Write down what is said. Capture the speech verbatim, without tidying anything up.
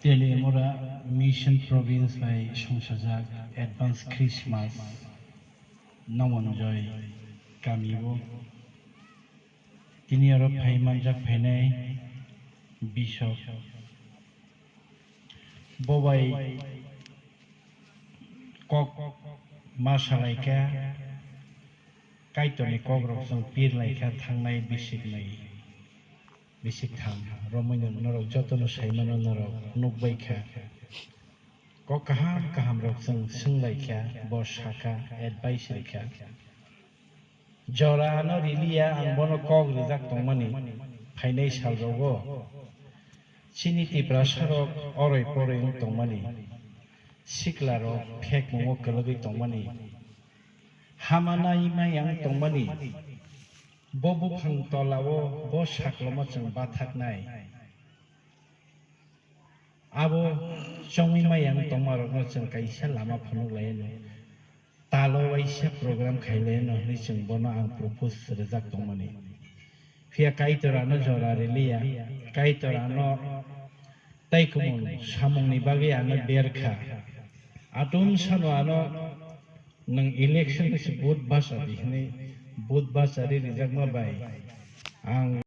Teliamura Mission Province bai songchajak Advance Christmas Namanjoy kami o tini oro phai manjak phainai Bishop bo bai kok ma salaikha, Kaitorni kokrok chwng pirlaikha thangnai bisiknwi. Bisik tham romwi no norok jotono saimano norok nukbai kha. Kok kaham kaham rok chwng swngbai kha, bo sakha, advice rikha. Jora ano riliya ang bono kok rijak tongmani phainai sal rogo. Chini Tiprasa rok oroi poroi wng tongmani, sikla rok phek mungo kwlwgwi tongmani, hama nai maya wng tongmani, bo buphang tola o bo sakloma chwng bathaknai. Abo chongwi maya wng tongma rokno chwng kaisa lama phunuk lai no, talo waisa program khai lai no hwnwi chwng bono ang propose rijak tongmani. Phiya Kaitor ano jora riliya, Kaitor ano tei kumun samungni bagwi ano berkha. Atum sano ano nwng election se vote bachadi hwnwi vote bachari rijakma bai ang